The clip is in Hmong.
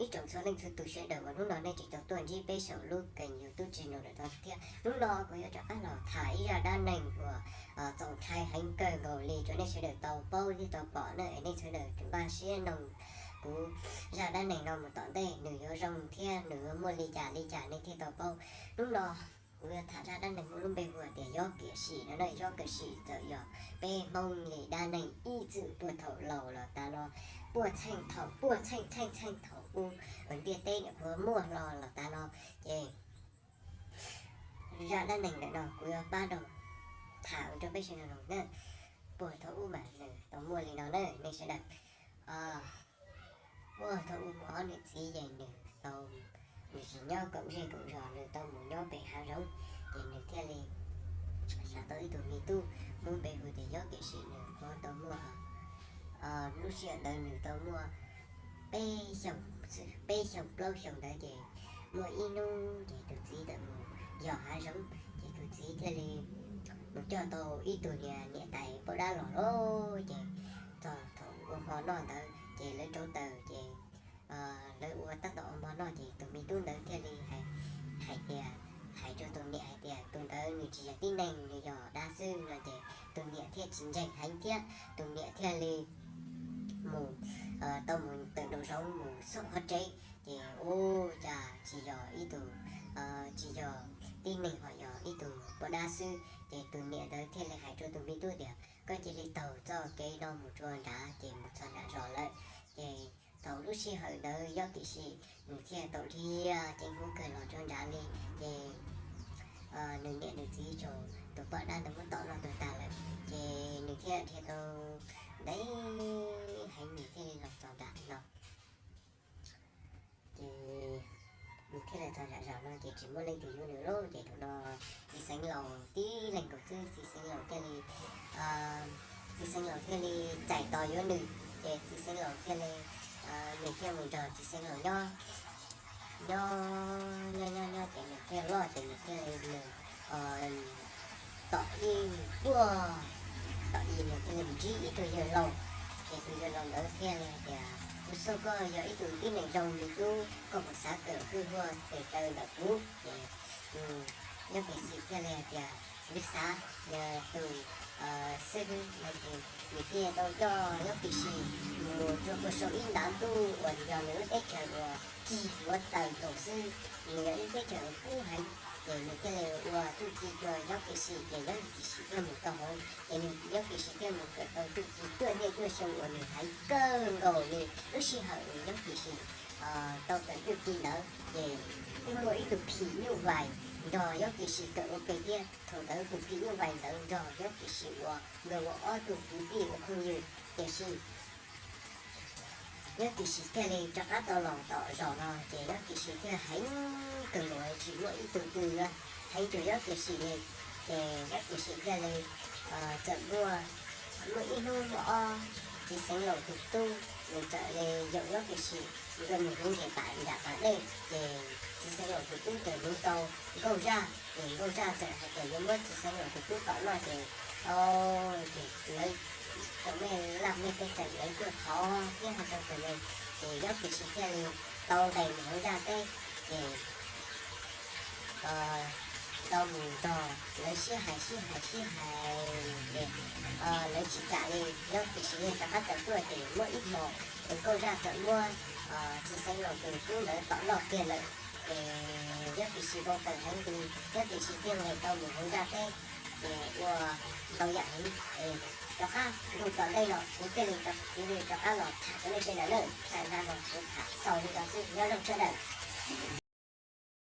ib tsoom txhua leej txhua tus sawv daws uas hnub no nej tseem tau tuaj ntsib peb saum lub kênh YouTube channel no thiab. Hnub no kuv yuav rov qab los tham ib zaj dab neeg uas txaus ntshai heev kawg nkaus li rau nej sawv daws tau paub thiab tau pom na. Es nej sawv daws npaj siab mloog kuv zaj dab neeg no mus tom ntej, nws yuav zoo thiab nws yuav muaj li cas li cas nej thiaj tau paub. Hnub no kuv yuav tham zaj dab neeg muaj lub npe hu tias Yob Kiam Sim no na. Yob Kiam Sim txawm yog peb Hmoob li dab neeg ib txwm puag thaum laus los tas no, puag txheej thaum, puag txheej txheej txheej thaum ub uas ntiaj teb nyuam qhuav muaj hlo los tas no. Ces zaj dab neeg ntawm no kuv yuav pab rau tham rau peb sawv daws mloog na. Puag thaum ub mas nws tau muaj li no na nej sawv daws. Puag thaum ub muaj ob niam txiv ces nws tau, nws tsis nyob koom zej koom zos, nws tau mus nyob pem hav zoov. Ces nws thiaj li xav tau ib tug me tub muaj npe hu tias Yob Kiam Sim. Nws kuj tau muaj, lub sij hawm ntawd nws tau muaj peb xyoos, peb xyoos plaub xyoos ntawd. Ces muaj ib hnub ces tus txiv tawm mus yos hav zoov, ces tus txiv thiaj li mus coj tau ib tug niam, niam tais poj dab los lawm. Ces txog thaum ua hmo noj ntawd ces lawv rauv taws ces lawv ua tab tom ua hmo noj ces tus me tub ntawd thiaj li hais tias, hais rau tus niam hais tias tus ntawd nws tsis yog tib neeg, nws yog dab xwb no. Ces tus niam thiaj tsis ntseeg heev thiab tus niam thiaj li mus, tau mus tawm nraum zoov mus xauj qhov tsev, ces ua cas tsis yog ib tug, tsis yog tib neeg ho yog ib tug poj dab xwb. Ces tus niam ntawd thiaj li hais rau tus me tub tias koj cia li taug txoj kev no mus rau nrad. Ces mus txog nram zos lawm, ces thaum lub sij hawm ntawd Yob Kiam Sim nws thiaj tau dhia ceev hub kawg los rau nrad li. Ces nws niam nws txiv tau tus poj dab ntawd muab tom noj tuag tag lawm, ces nws thiaj dhia tau ntev heev nws thiaj li los txog nram no. Ces nws thiaj li txog nram zos no ces tsis muaj leej twg yuav nws lawm. Ces thaum no txiv xeev laus tib leeg nkaus xwb, txiv xeev laus thiaj li, txiv xeev laus thiaj li txais tos yuav nws. Ces txiv xeev laus thiaj li, nws thiaj mus nrog txiv xeev laus nyob, nyob nyob nyob nyob ces nws thiaj loj ces nws thiaj li mus tom ib puag, tom ib nws thiaj li mus ntsib ib tug yawg laus. Ces tus yawg laus ntawd thiaj li hais tias kuv xauj koj yog ib tug tib neeg zoo li tub, koj puas xav kawm hwj huam tes taw ntawm kuv? Ces Yob Kiam Sim thiaj li hais tias kuv xav. Yog tus xib hwb no ces nws thiaj tau coj Yob Kiam Sim mus rau puag saum ib ntav ntuj uas yog nws lub teb chaws uas cig hluav taws nkaus xwb, nws yog ib teb chaws uas kub heev. Ces nws thiaj li ua txuj ci rau Yob Kiam Sim ces Yob Kiam Sim thiaj mus tau hauv. Ces Yob Kiam Sim thiaj mus kawm tau txuj ci cuaj niaj cuaj xyoo uas nws heev kawg nkaus li. Lub sij hawm Yob Kiam Sim tau kawm txuj ci ntawd ces kuj muaj ib tug phim nyuj vais nrog Yob Kiam Sim kawm ua ke thiab. Thaum ntawd tus phim nyuj vais ntawd nrog Yob Kiam Sim ua nkawd ua ob tug kwv tij ua phooj ywg. Tiam sis Yob Kiam Sim thiaj li rov qab tau los tom zos no ces Yob Kiam Sim thiaj heev kawg nkaus tsis muaj ib tug twg yuav heev cuag Yob Kiam Sim li. Ces Yob Kiam Sim thiaj li txawm muaj, muaj ib hnub muaj ob txiv xeev laus tus tub nws txawm li yaum Yob Kiam Sim nkawd mus hnav nqes tam nram pas dej. Ces txiv xeev laus tus tub ces hnav tau nkauj zaj, ces nkauj zaj txawm hais tias yuav muab txiv xeev laus tus tub tom noj ces, ces lawv txawm mej laj mej pej xeem lawv tuaj thov thiab hais rau tus neeg, ces Yob Kiam Sim thiaj li tau nqes mus hauv zaj teb. Ces tau mus nrog lawv sib hais sib hais sib hais ces lawv tsis kam li, Yob Kiam Sim yeej rov qab tawm tuaj. Ces muaj ib hmos tus nkauj zaj txawm muab txiv xeev laus tus tub ntawd tom noj kiag lawm. Ces Yob Kiam Sim npau taws heev li, Yob Kiam Sim thiaj li tau mus hauv zaj teb, ces ua ntau yam heev. Rov qab ntu tom ntej no kuv thiaj li, kuv li rov qab los tham rau nej sawv daws na. Tham ntawd los kuv tham xaus li no xwb, nyob zoo sawv daws.